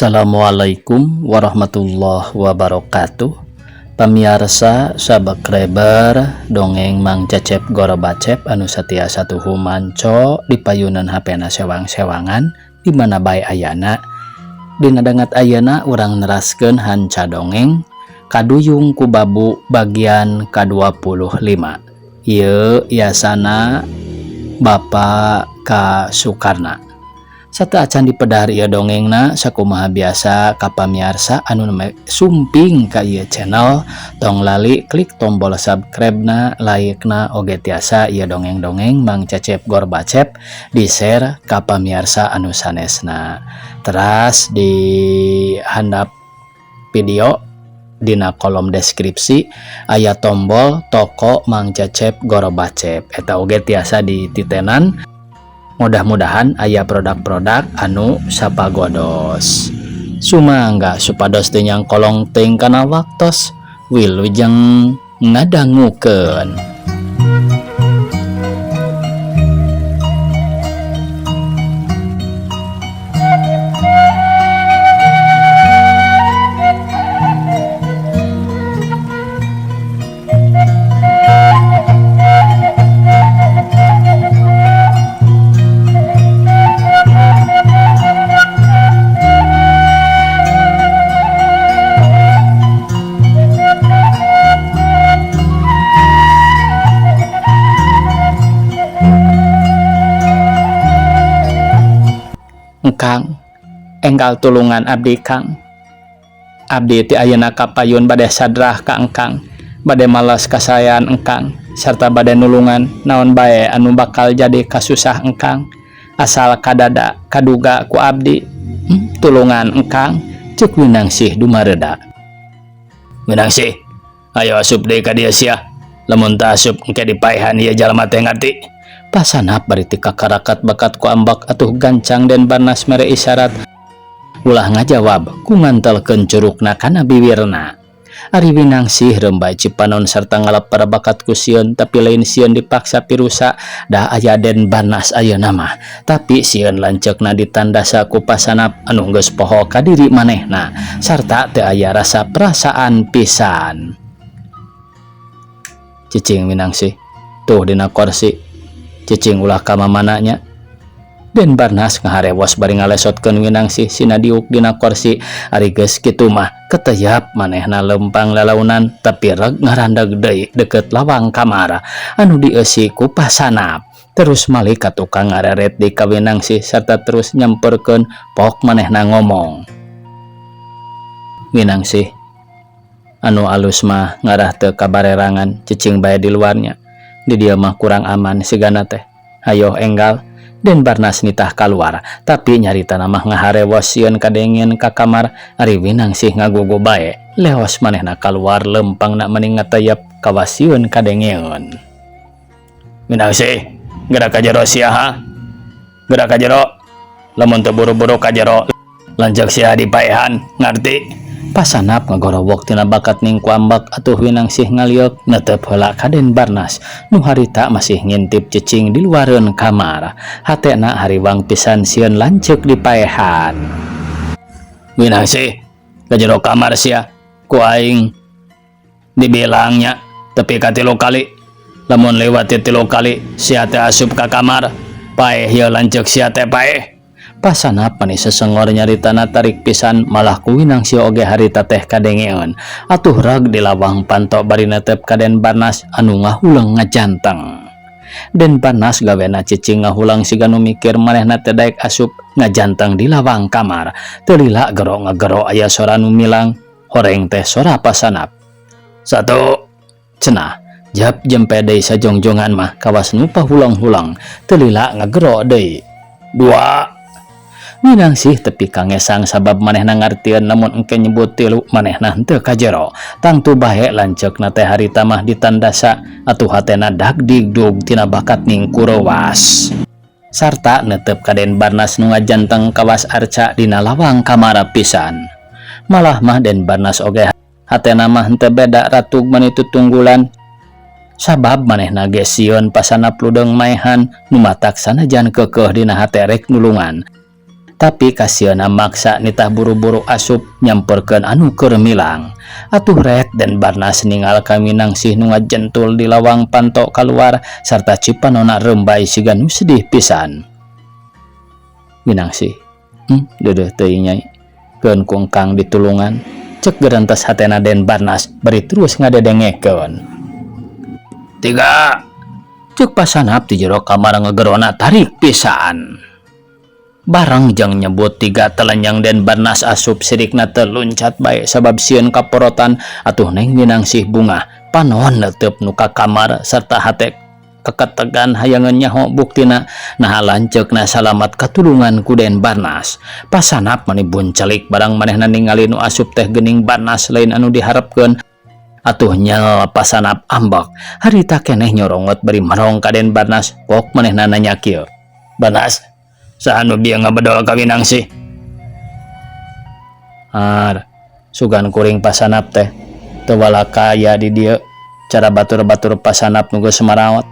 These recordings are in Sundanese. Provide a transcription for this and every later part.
Assalamualaikum warahmatullahi wabarakatuh. Pamiarsa subscriber dongeng Mang Cecep Gorobacep anu satia satuhu manco di payunan HP-na sewang-sewangan di mana bae ayana. Dina dangat ayana urang neraskeun hanca dongeng Kaduyung ku Babu bagian ka-25. Ieu yasana Bapak K. Sukarna. Sateuacan dipedar ieu dongengna, sakumaha biasa ka pamiarsa anu sumping ka ieu channel, tong lali klik tombol subscribe na, like na, oge tiasa ieu dongeng-dongeng Mang Cecep Gorbacep di share ka pamiarsa anu sanesna. Teras di handap video dina kolom deskripsi aya tombol toko Mang Cecep Gorbacep, eta oge tiasa dititenan. Mudah-mudahan aya produk-produk anu sapagodos. Sumangga supados teu nyangkolong teuing kana waktos. Wilujeng ngadangukeun. Kang, enggal tulungan abdi Kang. Abdi ti ayeuna kapayun bade sadrah ka engkang, bade malas kasayan engkang, serta bade nulungan naon bae anu bakal jadi kasusah engkang. Asal kadada kaduga ku abdi, tulungan engkang, cek Winangsih dumareda. Winangsih, ayo asup deui ka dieu sia. Lamun teu asup engke dipaehan ieu jalma teh ngarti. Pasanap bari ti kakarakat bakat ku ambak atuh gancang Den Barnas mere isyarat ulah ngajawab ku ngantelkeun curugna kana biwirna. Ari Winangsih rembay cipanon serta ngaleper bakat ku sieun, tapi lain sieun dipaksa pirusa dah aya Den Barnas ayeuna mah, tapi sieun lanceukna ditandasa ku pasanap anu geus poho ka diri manehna sarta teu aya rasa perasaan pisan. Cicing Winangsih tuh dina korsi, cicing ulah ka mamananya. Den Barnas ngaharewos bari ngalesotkeun Winangsih sina diuk dina korsi. Ari geus kitu mah keteyap manehna lempang lalaunan tapi reg ngarandag deui deket lawang kamar anu dieusi ku pasanap. Terus malik ka tukang ngareret di ka Winangsih serta terus nyamperkeun pok manehna ngomong. Winangsih anu alus mah ngarah teu kabarerangan, cicing bae di luarnya. Di dia mah kurang aman sigana teh. Hayoh enggal. Den Barnas nitah kaluar, tapi nyarita mah ngaharewos sieun kadengen ka kamar. Ari Winangsih ngagugu bae, leos manehna kaluar lempang nak meni ngatayap kawas sieun kadengeun. Winangsih, gerak ka jero sia ha? Gerak ka jero. Lamun teu buru-buru ka jero, lanceuk sia dipaehan, ngarti? Pasanap ngagorowok tina bakat ning kuambak atuh Winangsih ngaliuk netep heula ka Den Barnas nu harita masih ngintip cicing di luareun kamar. Hatena hariwang pisan sieun lanceuk dipaehan. Winangsih, ka jero kamar sia ku aing dibilangnya tepi ka 3 kali. Lamun lewat ti 3 kali sia teh asup ka kamar, paeh ieu lanceuk sia teh paeh. Pasanap mani sesengor nyaritana tarik pisan malah ku Winangsih oge harita teh kadengeun. Atuh rag di lawang panto bari netep ka Den Barnas anu ngahuleng ngajanteng. Den Barnas gawena cicing ngahulang siga nu mikir manehna teh daek asup ngajanteng di lawang kamar. Teu lila gero ngagero aya sora nu milang, horeng teh sora pasanap. Satu cenah jap jempe deui sajongjongan mah kawas nu pahulang-hulang. Teu lila ngagero deui. 2 Winangsih tepi kangesang sabab manehna ngartieun lamun engke nyebut 3 manehna henteu ka jero. Tangtu bae lanceukna teh harita mah ditandasa atuh hatena dagdigdug tina bakat ning kurewas. Sarta netep ka Den Barnas nu ngajanteng kawas arca dina lawang kamar pisan. Malah mah Den Barnas oge hatena mah henteu beda ratug mani tutunggulan. Sabab manehna ge sieun pasanap ludeung maehan nu matak sanajan keukeuh dina hate rek nulungan. Tapi kasieuna maksa nitah buru-buru asup nyamperkeun anu keur milang. Atuh ret Den Barnas ningal ka Minangsih nu ngajentul di lawang panto kaluar sarta cipanona rembay siga nu sedih pisan. Minangsih, deudeuh teuing Nyai, keun ku engkang ditulungan, cek gerentes hatena Den Barnas bari terus ngadedengekeun. Tiga, cek pasanap di jero kamar ngegerona tarik pisan. Bareng jang nyebut tiga telanjang Den Barnas asup sirikna terluncat bae sabab sieun kaporotan. Atuh Neng Minangsih bungah panon netep nu ka kamar serta hate keketegan hayangan nyaho buktina nah lanceukna salamat katulungan ku Den Barnas. Pasanap mani buncelik barang manehna ningali nu asup teh geuning Barnas lain anu diharapkeun. Atuh nyel pasanap ambek harita keneh nyorongot bari merong ka Den Barnas pok manehna nanya kieu, "Barnas, saha nu bieu ngabedol ka Minangsih?" "Ar, sugan kuring pasanap teh teu walaka aya di dieu cara batur-batur pasanap nu geus maraot.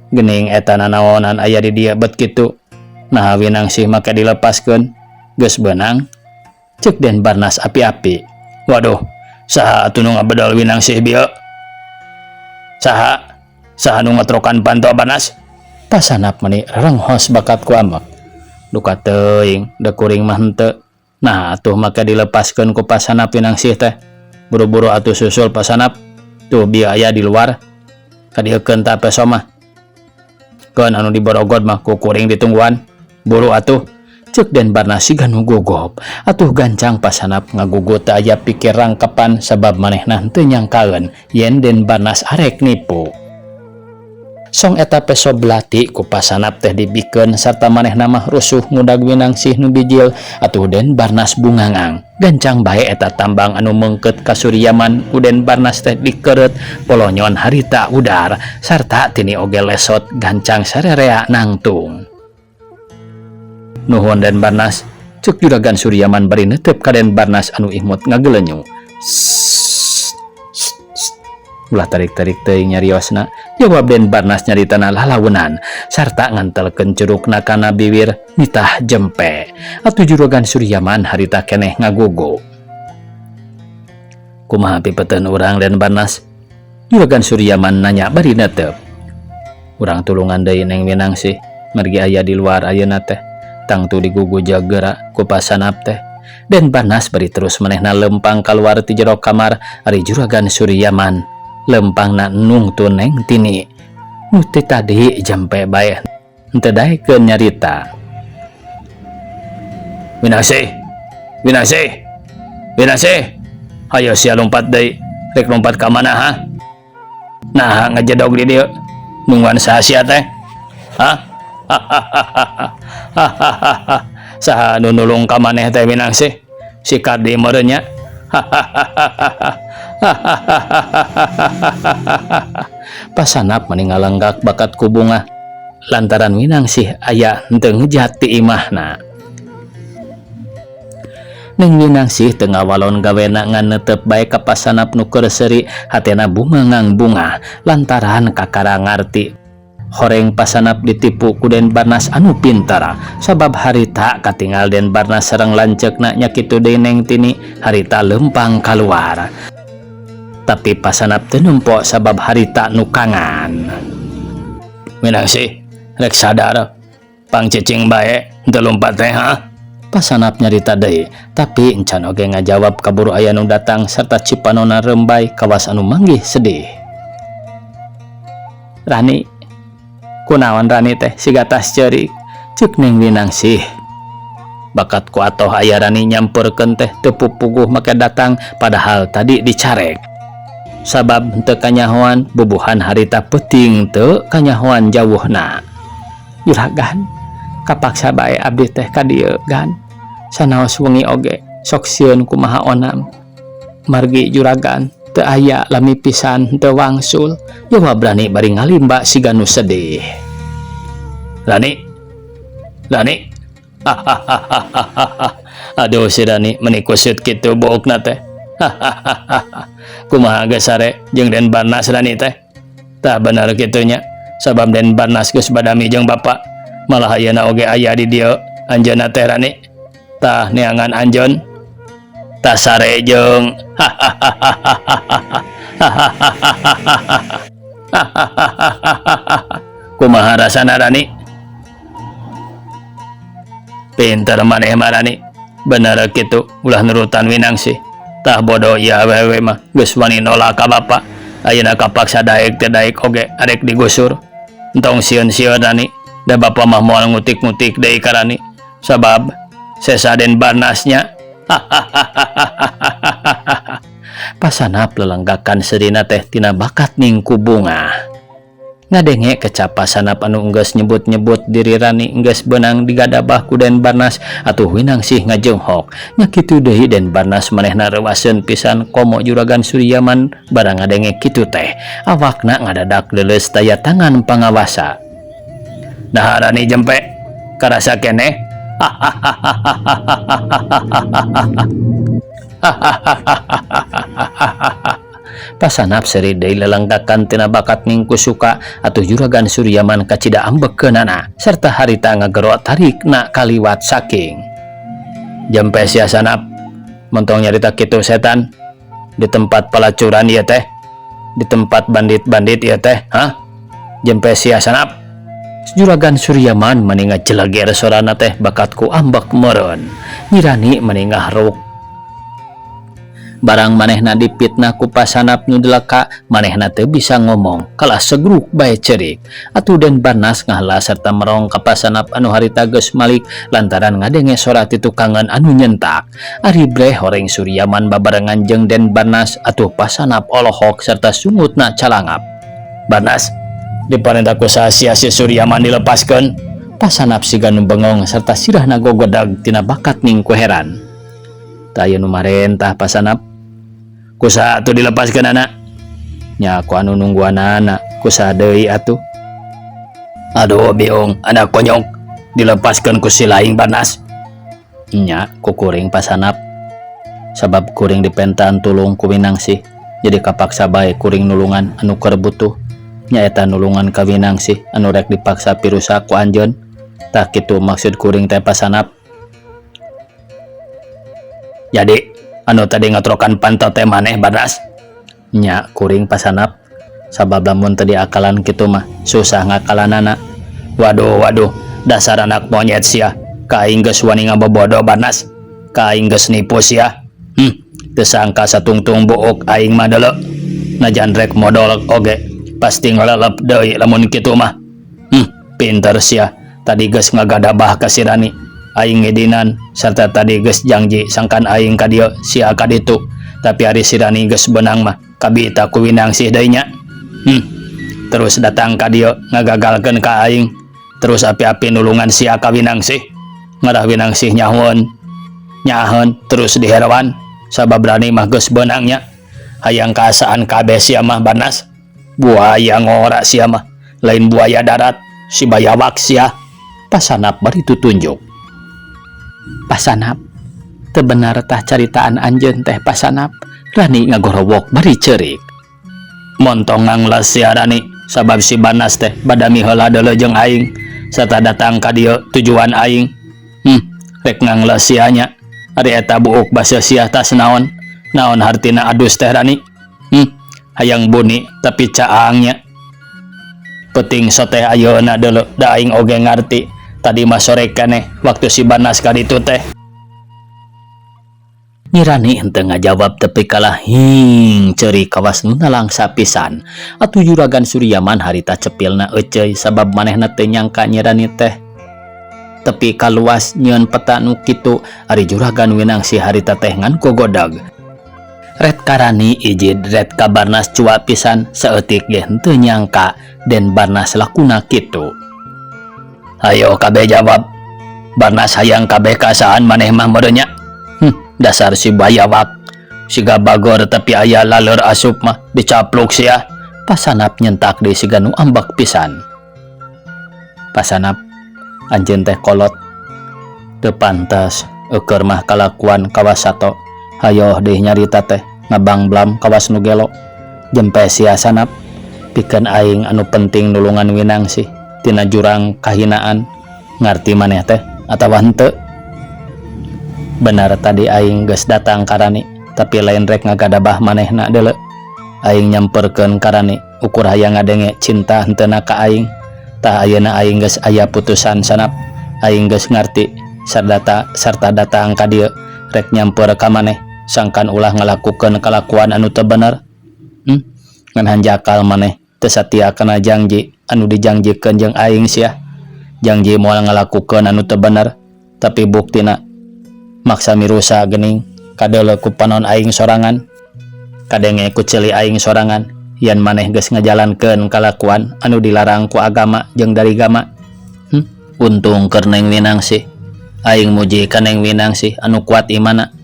Geuning eta nanaonan aya di dieu bet kitu. Naha Minangsih make dilepaskeun? Geus beunang," cek Den Barnas api-api. "Waduh, saha atuh nu ngabedol Minangsih bieu? Saha? Saha nu ngetrokan panto Barnas?" Pasanap meni rerenghos bakat ku ambek. "Duka teuing, da kuring mah henteu. Nah, atuh make dilepaskeun ku pasanap Minangsih teh? Buru-buru atuh susul pasanap. Tuh bieu aya di luar. Kadieukeun ta peso mah. Keun anu diborogod mah ku kuring ditungguan. Buru atuh," cek Den Barnas siga nu gogop. Atuh gancang pasanap ngagugu teu aya pikir rangkepan sabab manehna teu nyangkaeun yen Den Barnas arek nipu. Song eta peso belati ku pasanap teh dibikeun sarta manehna mah rusuh ngudag Minangsih nu bijil. Atuh Den Barnas bungangang. Gancang bae eta tambang anu meungkeut ka Suryaman ku Den Barnas teh dikeureut polonyon harita udar sarta tini oge lesot gancang sarerea nangtung. "Nuhun, Den Barnas," cek Juragan Suryaman bari netep ka Den Barnas anu imut ngagelenyu. "Ulah tarik-tarik teuing nyariosna," jawab Den Barnas nyaritana lalaunan sarta ngantelkeun curukna kana biwir nitah jempe. Atuh Juragan Suryaman harita keneh ngagugu. "Kumaha pipeteun urang, Den Barnas?" Juragan Suryaman nanya bari netep. "Urang tulungan deui Neng Minangsih margi aya di luar ayeuna teh. Tangtu digugu jagera ku pasanap teh," Den Barnas bari terus manehna lempang kaluar ti jero kamar. Ari Juragan Suryaman lempangna nungtun Neng Tini nu ti tadi jampe bae henteu daekeun nyarita. "Minangsih, Minangsih, Minangsih, hayo sia lompat deui. Rek lompat ka mana, ha? Nah, ngajedog di dieu. Nungguan saha sia teh? Hah? Saha nu nulung ka maneh teh, Minangsih? Si Kardi meureun nya? Pasanap mani ngalenggak bakat ku bungah lantaran Minangsih aya henteu ngejat ti imahna. Neng Minangsih teu ngawalon gawena ngan netep bae ka pasanap nu keur seuri hatena bungangang bungah lantaran kakara ngarti horeng pasanap ditipu ku Den Barnas anu pintar sabab harita katingal Den Barnas sareng lanceukna nya kitu deui Neng Tini harita lempang kaluar, tapi pasanap teu nempo sabab harita nukangan. "Minangsih, rek sadar pang cicing bae henteu lompat teh, ha?" Pasanap nyarita deui, tapi encan oge ngajawab kaburu aya nu datang serta cipanona rembay kawas anu manggih sedih. "Rani, kunaon Rani teh siga tas ceurik?" cek Neng Minangsih. Bakat ku atoh aya Rani nyamperkeun teh teu pupuguh make datang padahal tadi dicarek. Sabab henteu kanyahoan bubuhan harita peuting teu kanyahoan jauhna. "Juragan, kapaksa bae abdi teh ka dieu gan. Sanaos wengi oge sok sieun kumaha onam. Margi juragan teu aya lami pisan teu wangsul," jawab Rani bari ngalimba siga nu sedih. "Rani, Rani, aduh, si Rani meni kusut kitu buukna teh. Kumaha geus sare jeung Den Barnas Rani teh? Tah bener kitu nya, sabab Den Barnas geus badami jeung bapak. Malah ayeuna oge aya di dieu anjeunna teh, Rani." Tah neangan anjeun tah sare jeung kumaha rasana Rani? Pinter maneh mah Rani. Bener kitu ulah nurutan Winangsih. Tah bodoh ieu awewe mah geus wani nolak ka bapa. Ayeuna kapaksa daek teu daek oge arek digusur. Entong sieun-sieun Rani, da bapa mah moal ngutik-ngutik deui ka Rani. Sabab sesa Den Barnasnya. Pasanap lelenggakan serina teh tina bakat ning ku bunga. Ngadenge kecap Pasanap anu enggeus nyebut-nyebut diri Rani enggeus beunang digadabah ku Den Barnas atuh Winangsih ngajenghok. Nya kitu deui Den Barnas manehna reuaseun pisan komo Juragan Suryaman barang ngadenge kitu teh. Awakna ngadadak leuleus taya tangan pangawasa. Naha Rani jempe karasa keneh. Pasanap seri deui lelenggakan tina bakat ning kusuka atuh Juragan Suryaman kacida ambekkeunana serta harita ngagero tarikna kaliwat saking jempe sia Sanap montong nyarita kitu setan di tempat pelacuran ieu teh di tempat bandit-bandit ieu teh hah jempe sia Sanap. Juragan Suryaman meni ngajeleger sorana teh bakat ku ambek meureun. Nyi Rani meni ngahruk. Barang manehna dipitnah ku Pasanap nu deleka, manehna teu bisa ngomong, kalah segruk bae ceurik. Atuh Den Barnas ngahela sarta merong ka Pasanap anu harita geus malik lantaran ngadenge sora ti tukangan anu nyentak. Ari breh horeng Suryaman babarengan jeung Den Barnas atuh Pasanap olohok sarta sungutna calangap. Barnas, diparentah ku saha sia si Suryaman dilepaskeun? Pasanap siga nu bengong sarta sirahna gogodag tina bakat ning ku heran. Teu aya nu marentah Pasanap. Ku saha atuh dilepaskeunana? Nya ku anu nungguanana, ku saha deui atuh? Aduh biung, anak konyok, dilepaskeun ku si laing Barnas. Nya ku kuring Pasanap. Sabab kuring dipentaan tulung ku Winangsih, jadi kapaksa bae kuring nulungan anu keur butuh. Nyaeta nulungan ka Winangsih anu rek dipaksa pirusa ku anjeun. Tah kitu maksud kuring teh Pasanap. Jadi anu tadi ngatrokan panto teh maneh Barnas? Nya kuring Pasanap. Sabab lamun teu diakalan kitu mah susah ngakalanana. Waduh waduh, dasar anak monyet sia. Ka aing geus wani ngabobodo Barnas. Ka aing geus nipu sia. Teu sangka satungtung buuk aing mah deuleu. Najan rek modol oge pasti ngelelep deui lamun kitu mah. Pinter sia. Tadi geus ngagadabah ka si Rani. Aing ngidinan sarta tadi geus jangji sangkan aing ka dieu sia ka ditu. Tapi ari si Rani geus beunang mah kabita ku Winangsih deui nya. Terus datang ka dieu ngagagalkeun ka aing. Terus api-api nulungan sia ka Winangsih. Ngarah Winangsih nyahueun. Nyaheun terus diheroan. Sabab Rani mah geus beunang nya. Hayang kaasaan kabeh sia mah Barnas. Buaya ngora sia mah, lain buaya darat, si bayawak sia. Pasanap bari tutunjuk. Pasanap, teu bener tah caritaan anjeun teh Pasanap. Rani ngagorowok bari ceurik. Montong ngangles sia Rani, sabab si Barnas teh badami heula deuleu jeung aing sarta datang ka dieu tujuan aing. Rek ngangles sia nya. Ari eta buuk basa sia tas naon? Naon hartina adus teh Rani? Hayang buni tapi caangnya. Penting soteh ayeuna deuleu da aing oge ngarti. Tadi mah sore keneh waktu si Barnas ka ditu teh. Nyi Rani henteu ngajawab tepi kalah hing ceurik kawas nu nalangsa pisan. Atuh Juragan Suryaman harita cepilna euceuy sabab manehna teu nyangka Nyi Rani teh tepi kaluas nyieun peta nu kitu. Ari Juragan Winangsih harita teh ngan gogodag. Red karani ijid red ka Barnas cua pisan saeutik ge henteu nyangka Den Barnas lakuna kitu. Hayo kabeh jawab. Barnas hayang kabeh kaasaan maneh mah meureun nya. Dasar si bayawak. Siga bagor tapi aya laleur asup mah dicapluk sia. Pasanap nyentak deui siga nu ambek pisan. Pasanap anjeun teh kolot. Teu pantes eueur mah kalakuan kawasato. Hayoh deui nyarita teh ngabangblam kawas nu gelo. Jempe sia Sanap. Pikeun aing anu penting nulungan Winangsih tina jurang kahinaan. Ngarti maneh teh atawa henteu? Benar tadi aing geus datang ka Rani, tapi lain rek ngagadabah manehna deuleu. Aing nyamperkeun ka Rani ukur hayang ngadenge cinta henteuna ka aing. Tah ayeuna aing geus aya putusan sanap. Aing geus ngarti sardata sarta datang ka dieu rek nyamper ka maneh sangkan ulah ngalakukeun kalakuan anu teu bener. Ngan hanjakal maneh teu satia kana jangji anu dijangjikeun jeung aing sia. Jangji moal ngalakukeun anu teu bener, tapi buktina maksa mirusa geuning kadeuleu ku panon aing sorangan. Kadenge ku ceuli aing sorangan yen maneh geus ngajalankeun kalakuan anu dilarang ku agama jeung darigama. Untung keur Neng Winangsih. Aing muji ka Neng Winangsih anu kuat imana.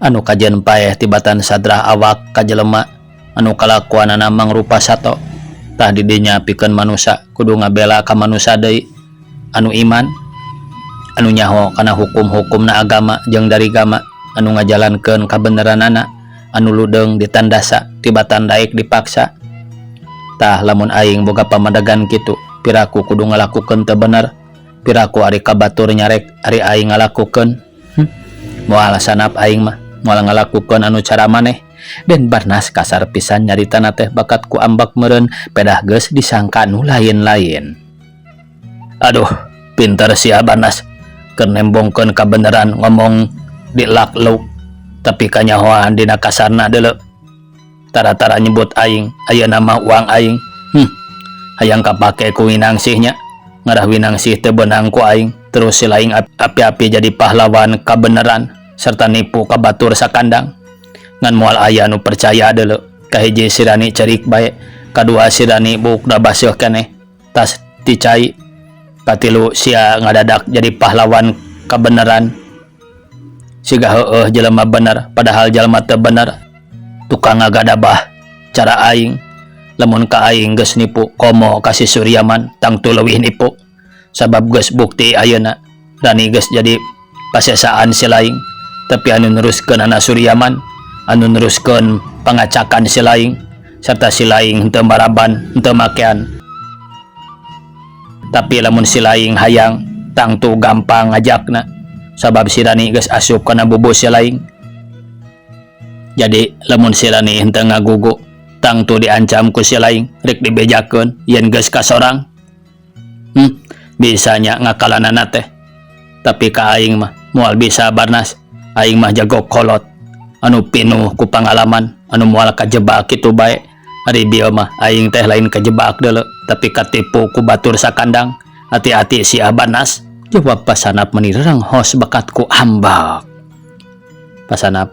Anu kajen paeh tibatan sadrah awak ka jelema anu kalakuanana mangrupa sato. Tah di dinya pikeun manusa kudu ngabela ka manusa deui anu iman, anu nyaho kana hukum-hukumna agama jeung darigama, anu ngajalankeun kabeneranana, anu ludeung ditandasa tibatan daek dipaksa. Tah lamun aing boga pamadegan kitu, piraku kudu ngalakukeun teu bener, piraku ari ka batur nyarek ari aing ngalakukeun. Moal sanap aing mah moal ngalakukeun anu cara maneh. Den Barnas kasar pisan nyaritana teh bakat ku ambek meureun pedah geus disangka nu lain-lain. Aduh, pinter sia Barnas keur nembongkeun kabeneran ngomong dilak-luk tapi kanyahoan dina kasarna deuleu. Tara-tara nyebut aing, ayeuna mah uang aing. Hayang kapake ku Winangsih nya. Ngarah Winangsih teu beunang ku aing, terus si laing api-api jadi pahlawan kabeneran serta nipu ka batur sakandang. Ngan moal aya nu percaya deuleu. Kahiji si Rani cerik bae, kadua si Rani buukna baseuh keneh, tas ti cai. Katilu sia ngadadak jadi pahlawan kabeneran. Siga heueuh jelema bener padahal jalma teu bener. Tukang ngagadabah cara aing. Lamun ka aing geus nipu komo ka si Suryaman tangtu leuwih nipu. Sabab geus bukti ayeuna Rani geus jadi pasesaan si laing, tapi anu neruskeun anak Suryaman, anu neruskeun pangacakan si laing serta si laing henteu maraban henteu makean. Tapi lamun si laing hayang tangtu gampang ngajakna sabab si Rani geus asup kana bubu si laing. Jadi lamun si Rani henteu ngagugu tangtu diancam ku si laing rek dibejakeun yen geus kasorang. Bisanya ngakalanana teh. Tapi ka aing mah moal bisa Barnas. Aing mah jago kolot anu pinuh ku pangalaman anu moal kajebak kitu bae. Ari bieu mah aing teh lain kajebak deuleu tapi katipu ku batur sakandang. Hati-hati si Barnas, jawab Pasanap meni hos bakat ku ambak. Pasanap,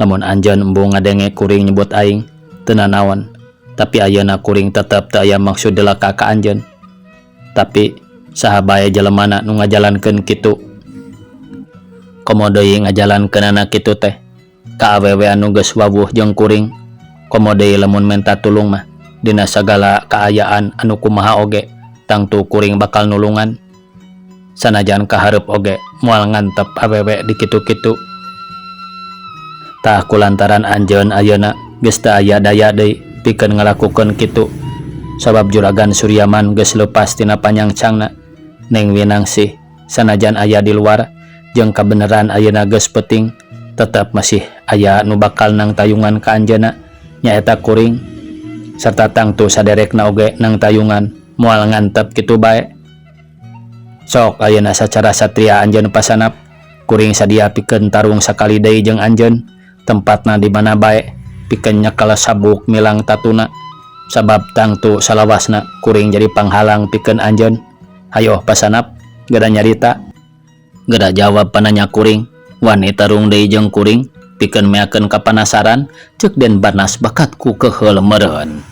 lamun anjeun embung ngadenge kuring nyebut aing teu nanaon, tapi ayeuna kuring tetep teu aya maksud delaka ka anjeun. Tapi saha bae jelemana nu ngajalankeun kitu, komo deui ngajalankeunana kitu teh ka awewe anu geus wawuh jeung kuring, komo deui lamun menta tulung mah dina sagala kaayaan anu kumaha oge tangtu kuring bakal nulungan. Sanajan kahareup oge moal ngantep awewe di kitu-kitu. Tah kulantaran anjeun ayeuna geus teu aya daya deui pikeun ngalakukeun kitu sabab juragan Suryaman geus leupas tina panyangcangna. Neng Winangsih sanajan aya di luar jeung kabeneran ayeuna geus penting, tetep masih aya nu bakal nang tayungan ka anjeunna, nyaeta kuring serta tangtu saderekna oge nang tayungan moal ngantep kitu bae. Sok ayeuna sacara satria anjeun Pasanap, kuring sadia pikeun tarung sakali deui jeung anjeun, tempatna di mana bae, pikeun nyekel sabuk milang tatuna sabab tangtu salawasna kuring jadi panghalang pikeun anjeun. Hayo Pasanap, geura nyarita, geura jawab pananya kuring, wani tarung deui jeung kuring pikeun meakeun kapanasaran, ceuk Den Barnas bakat ku keheul meureun.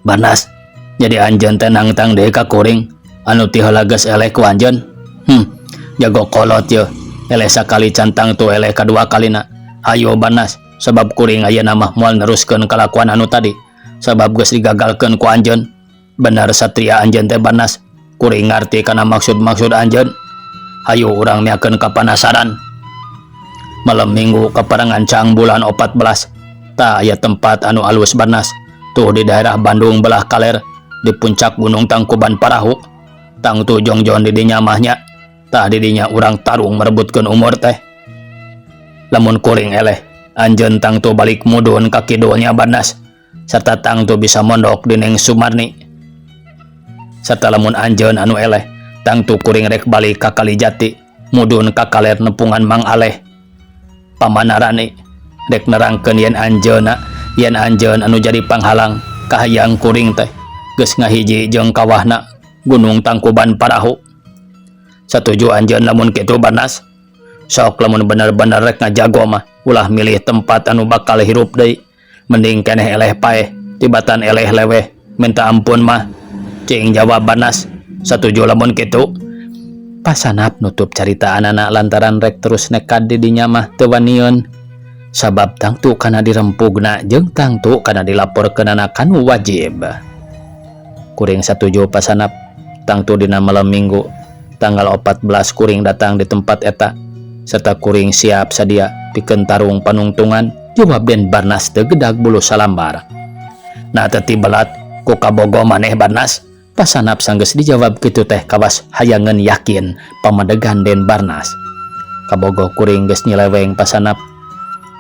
Barnas, jadi anjeun teh nangtang deui ka kuring anu ti heula geus eleh ku anjeun. Jago kolot ye, eleh sakali can tangtu eleh kadua kalina. Hayo Barnas, sabab kuring ayeuna mah moal neruskeun kalakuan anu tadi sabab geus digagalkeun ku anjeun. Bener satria anjeun teh Barnas, kuring ngarti kana maksud-maksud anjeun. Hayu urang miakeun kapanasaran. Malam Minggu kaparengan bulan 14 tah aya tempat anu alus Barnas, tuh di daerah Bandung belah kaler di puncak Gunung Tangkuban Parahu. Tangtu jongjon di dinya mah nya. Tah di dinya urang tarung merebutkeun umur teh. Lamun kuring eleh, anjeun tangtu balik mudun ka kidul nya Barnas, serta tangtu bisa mondok di Neng Sumarni. Serta lamun anjeun anu eleh, tangtu kuring rek balik ka Kalijati, mudun ka kaler nepungan Mang Aleh. Paman Rani rek nerangkeun yen anjeunna, yen anjeun anu jadi panghalang kahayang kuring teh geus ngahiji jeung kawahna Gunung Tangkuban Parahu. Satuju anjeun lamun kitu, Barnas? Sok lamun bener-bener rek ngajago mah ulah milih tempat anu bakal hirup deui, mending keneh eleh paeh tibatan eleh leweh minta ampun mah. Cing jawab, Barnas, satuju lamun kitu? Pasanap nutup carita anak lantaran rek terus nekat di dinya mah teu waniun, sabab tangtu kana dirempugna jeung tangtu kana dilaporkeunana kanu wajib. Kuring satuju, Pasanap. Tangtu dina malam Minggu tanggal 14 kuring datang di tempat eta, serta kuring siap sadia pikeun tarung panungtungan, jawab Den Barnas teu gedag bulu salambar. Nah, teu belat ku kabogo maneh, Barnas? Pasanap sanggeus dijawab kitu teh kawas hayangeun yakin pamadegan Den Barnas. Kabogo kuring geus nyeleweng, Pasanap.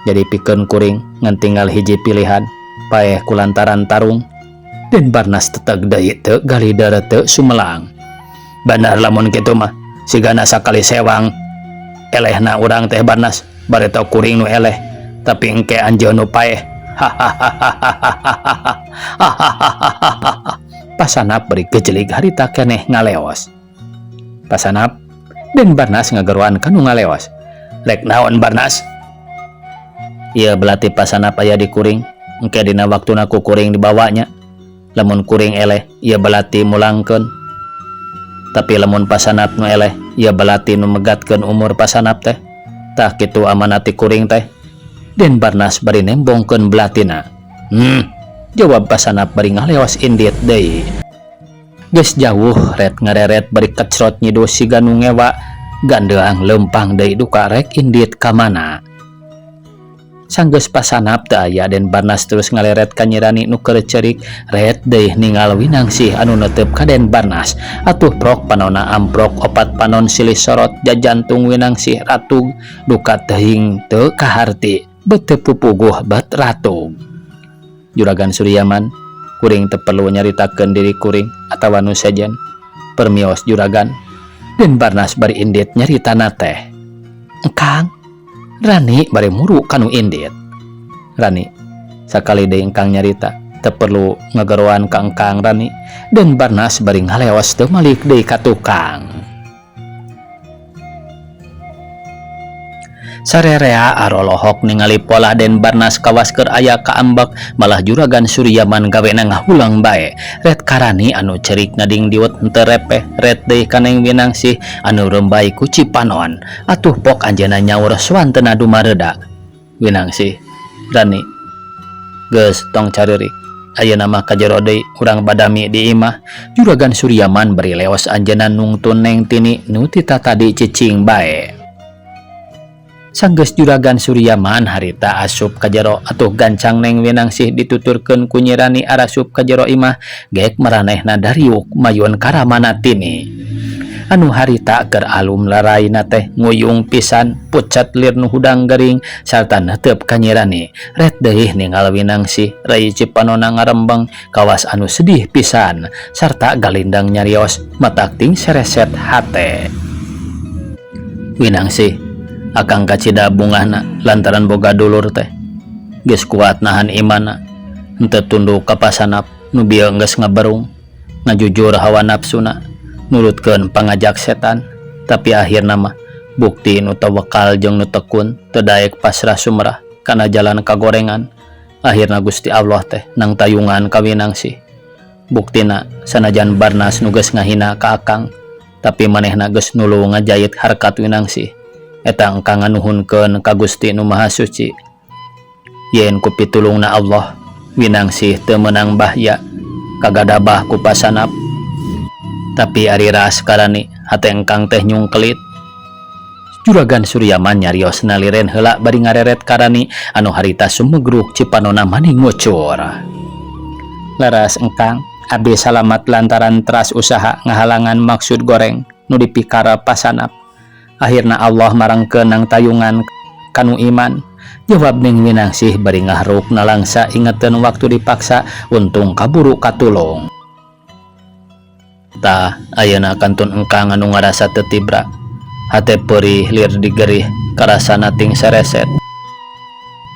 Jadi pikeun kuring ngan tinggal hiji pilihan, paeh kulantaran tarung. Den Barnas teteg deui teu galider teu sumelang. Bener lamun kitu mah, sigana sakali sewang elehna urang teh, Barnas. Bareto kuring nu eleh, tapi engke anjeun nu paeh. Hahaha. Pasanap beri gejelig harita keneh ngaleos. Pasanap, Den Barnas ngageroan kanu ngaleos. Rek naon, Barnas? Ieu belati Pasanap aya di kuring. Engke dina waktuna ku kuring dibawanya. Lamun kuring eleh, ieu belati mulangkeun. Tapi lamun Pasanap nu eleh, ieu belati nu megatkeun umur Pasanap teh. Tah, kitu amanat ti kuring teh. Den Barnas bari nembongkeun belatina. Jawab Pasanap bari ngaleos indit deui. Geus jauh ret ngareret bari kecrot nyiduh siga nu ngewa, gandeang leumpang deui duka rek indit ka mana. Sanggeus Pasanap teu aya, Den Barnas terus ngaleret ka Nyi Rani nu keur ceurik. Ret deui ningal Winangsih anu netep ka Den Barnas. Atuh prok panonna amprok opat panon silih sorot, jajantung Winangsih ratug duka teuing teu kaharti, bet teu pupuguh bet ratug. Juragan Suryaman, kuring teu perlu nyaritakeun diri kuring atawa nu sejen. Permios, Juragan. Den Barnas bari indit nyaritana teh. Engkang, Rani bari muru kanu indit. Rani, sakali deui engkang nyarita, teu perlu ngageroan ka engkang, Rani. Den Barnas bari ngaleos teu malik deui ka tukang. Sarerea arolohok ningali pola Den Barnas kawas keur aya kaambek, malah Juragan Suryaman gawena ngahulang bae. Ret karani anu cerik ngadingdiut henteu repeh, ret deui ka Neng Winangsih anu rembay ku cipanon. Atuh pok anjeunna nyaur sawantena dumareda. Winangsih, Rani, geus tong careurik. Ayeuna mah kajero deui urang badami di imah. Juragan Suryaman bari leos anjeunna nungtun Neng Tini nu ti tatadi cicing bae. Sanggeus Juragan Suryaman harita asup ka jero, atuh gancang Neng Winangsih dituturkeun ku Nyi Rani arasup ka jero imah, gek maranehna dariuk mayun karamana Tini. Anu harita keur alum laraina teh nguyung pisan, pucat lir nu hudang gering sarta netep ka Nyi Rani. Ret deui ningal Winangsih rai cipanona ngarembeng kawas anu sedih pisan sarta galindang nyarios matak ting sereset hate. Winangsih, akang kacida bungahna lantaran boga dulur teh geus kuat nahan imanna, henteu tunduk ka Pasanap nu bieu geus ngaberung ngajujur hawa nafsuna nurutkeun pangajak setan. Tapi akhirna mah bukti nu tawakal jeung nu tekun teu daek pasrah sumrah kana jalan kagorengan. Akhirna Gusti Allah teh nang tayungan ka Winangsih. Buktina sanajan Barnas nu geus ngahina ka akang, tapi manehna geus nulung ngajait harkat Winangsih. Eta engkang nganuhunkeun ka Gusti nu Maha Suci yen ku pitulungna Allah Winangsih teu meunang bahya kagadabah ku Pasanap. Tapi ari ras karani, hate engkang teh nyungkelit. Juragan Suryaman nyarios naliren heula bari ngareret karani anu harita sumegruk cipanona maning ngucur. Leres engkang, abdi salamat lantaran teras usaha ngahalangan maksud goreng nu dipikara Pasanap. Akhirna Allah marangkeun nangtayungan kanu iman. Jawab Ning Winangsih bari ngahruk nalangsa ingeteun waktu dipaksa untung kaburu katulung. Tah, ayeuna kantun engkang anu ngarasa teu tibra. Hate peurih lir digerih karasana ting sereset.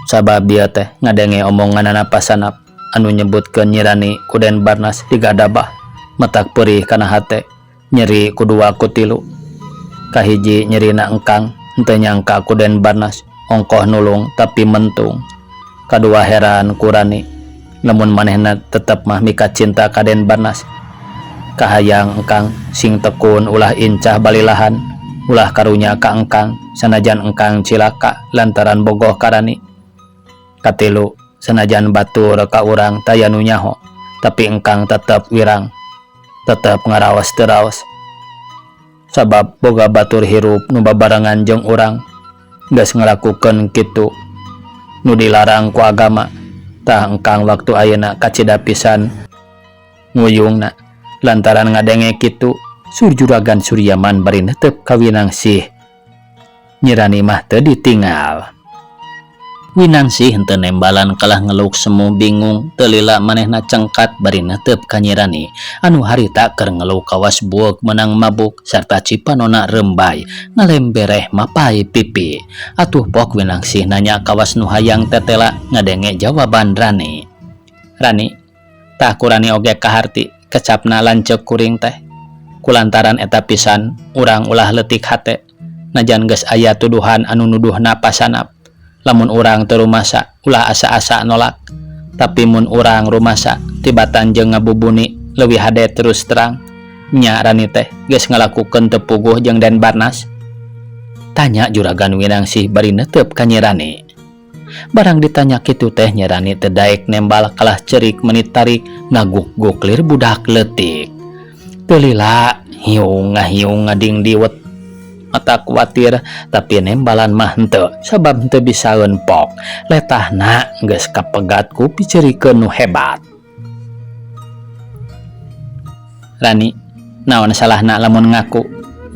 Sabab dieu teh ngadenge omonganana pasanap anu nyebutkeun Nyi Rani ku Den Barnas digadabah matak peurih kana hate nyeri ku dua ku tilu. Kahiji nyerina engkang henteu nyangka ku Den Barnas ongkoh nulung tapi mentung. Kadua heran ku Rani lamun manehna tetep mah mika cinta ka Den Barnas. Kahayang engkang sing tekun ulah incah balilahan ulah karunya ka engkang sanajan engkang cilaka lantaran bogoh ka Rani. Katilu sanajan batur ka urang taya nu nyaho tapi engkang tetep wirang tetep ngaraos teu raos. Sabab boga batur hirup nu babarengan jeung urang geus ngalakukeun kitu nu dilarang ku agama. Tah engkang waktu ayeuna kacida pisan nguyungna lantaran ngadenge kitu sur juragan Suryaman bari netep ka Winangsih. Nyi Rani mah teu ditingal. Winangsih henteu nembalan kalah ngeluk semu bingung teu lila manehna cengkat bari netep ka Nyi Rani anu harita keur ngeluk kawas bueuk meunang mabuk sarta cipanona rembay ngalembereh mapai pipi. Atuh pok Winangsih nanya kawas nu hayang tetela ngadenge jawaban Rani. Rani, tah ku Rani oge kaharti kecapna lanceuk kuring teh. Kulantaran eta pisan urang ulah leutik hate najan geus aya tuduhan anu nuduhna pasanap. Lamun urang teu rumasa ulah asa-asa nolak. Tapi mun urang rumasa tibatan jeung ngabubuni leuwih hade terus terang. Nya Rani teh geus ngalakukeun teu puguh jeung Den Barnas? Tanya Juragan Winangsih bari netep ka Nyi Rani. Barang ditanya kitu teh Nyi Rani teu daek nembal kalah ceurik menit tarik ngaguk-guk lir budak leutik. Teu lila hiung ngahiung ngading diwet. Mata kuatir tapi nembalan mah henteu sabab henteu bisaeun pok. Letahna geus kapegat ku piceurikeun nu hebat. Rani, naon salahna lamun ngaku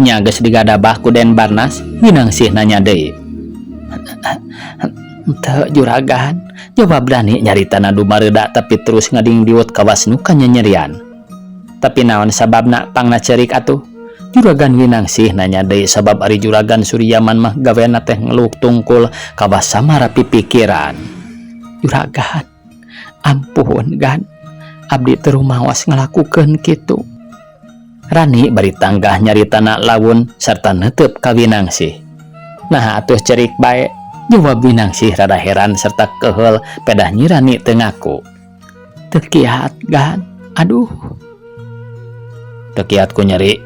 nya geus digadabah ku Den Barnas? Winangsih nanya deui. Henteu juragan, jawab Rani nyaritana dumareuda tapi terus ngading diwet kawas nu kanyanyerian. Tapi naon sababna pangna ceurik atuh? Juragan Winangsih nanya deui sabab ari Juragan Suryaman mah gawena teh ngeluk tungkul kawas samara pipikiran. Juragan, ampun gan, abdi teu rumaos ngalakukeun kitu. Rani bari tanggah nyaritana lawun sarta netep ka Winangsih. Naha atuh cerik bae, jawab Winangsih rada heran serta keheul pedah Nyi Rani teu ngaku. Teu kiat gan, aduh. Teu kiat ku nyeri.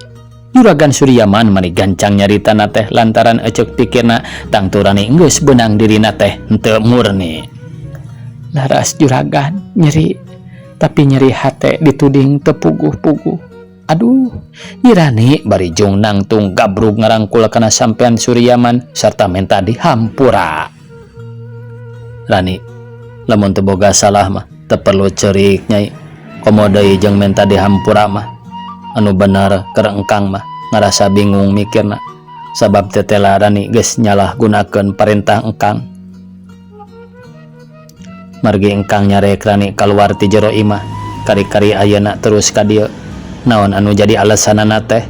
Juragan Suryaman mani gancang nyaritana teh lantaran eceuk pikirna tangtu Rani geus beunang dirina teh henteu murni. Laras juragan nyeri, tapi nyeri hate dituding teu puguh-puguh. Aduh, Nyi Rani bari jung nangtung gabrug ngarangkul kana sampean Suryaman sarta menta dihampura. Rani, lamun teu boga salah mah teu perlu ceurik nyai, komo deui jeung menta dihampura mah. Anu bener keur engkang mah ngarasa bingung mikirna sabab tetela Rani geus nyalahgunakeun parentah engkang. Margi engkang nyarek Rani kaluar ti jero imah, kari-kari ayeuna terus ka dieu. Naon anu jadi alasanana teh?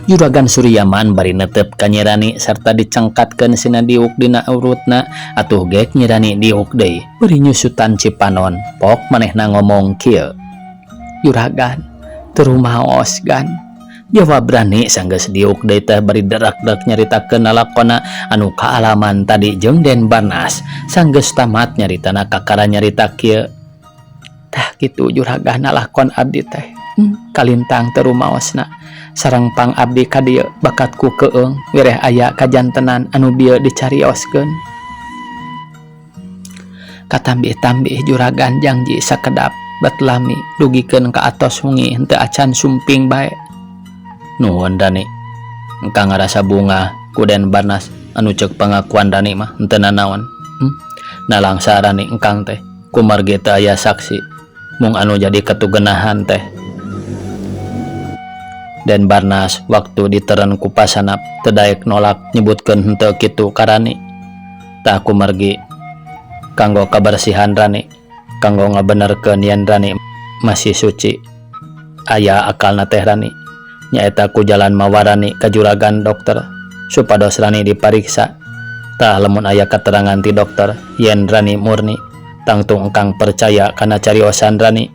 Juragan Suryaman bari netep ka Nyi Rani sarta dicengkatkeun sina diuk dina urutna, atuh gek Nyi Rani diuk deui bari nyusutan cipanon. Pok manehna ngomong kieu. Juragan, teu rumaos gan. Jawab Rani sanggeus diuk deui teh bari derak-derak nyaritakeun lalakona anu kaalaman tadi jeung Den Barnas. Sanggeus tamat nyaritana kakara nyarita kieu. Tah kitu juragan lalakon abdi teh. Kalintang teu rumaosna. Sareng pang abdi ka dieu bakat ku keung wireh aya kajantenan anu bieu dicarioskeun. Katambih-tambih juragan jangji sakedap bat lami dugikeun ka atos wengi henteu acan sumping bae. Nuhun Rani, engkang ngarasa bungah ku Den Barnas anu ceuk pangakuan Rani mah henteu nanaon. Nalangsa Rani engkang teh kumargi teu aya saksi mung anu jadi katugenahan teh. Den Barnas waktu diteren ku pasanap teu daek nolak nyebutkeun henteu kitu ka Rani. Tah kumargi kanggo kabersihan Rani, kanggo ngabenerkeun yen Rani masih suci. Aya akalna teh Rani, nyaeta ku jalan mawa Rani ka juragan dokter supados Rani dipariksa. Tah lamun aya katerangan ti dokter yen Rani murni, tangtu engkang percaya kana cariosan Rani.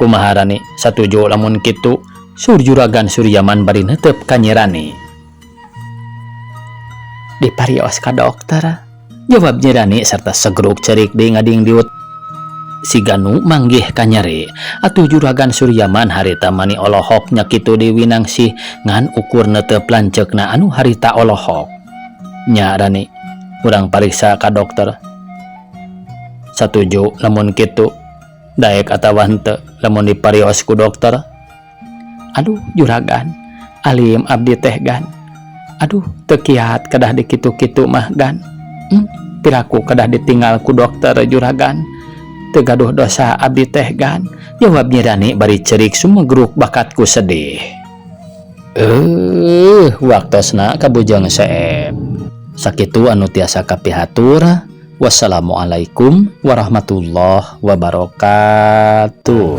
Kumaha Rani, satuju lamun kitu? Sur Juragan Suryaman bari netep ka Nyi Rani. Diparios ka dokter, jawab Nyi Rani serta segruk cerik deui ngadingdiut siga nu manggih kanyeri. Atuh Juragan Suryaman harita mani olohok nya kitu Dewi Winangsih ngan ukur netep lanceukna anu harita olohok. Nya Rani, urang pariksa ka dokter. Satuju lamun kitu, daek atawa henteu lamun diparios ku dokter? Aduh juragan, alim abdi teh gan. Aduh teu kiat kedah dikitu-kitu mah gan. Piraku kedah ditinggal ku dokter juragan. Teu gaduh dosa abdi teh gan. Jawab Nyi Rani bari cerik sumegruk bakat ku sedih. Waktosna kabujeng seep. Sakitu anu tiasa kapihatur. Wassalamualaikum warahmatullahi wabarakatuh.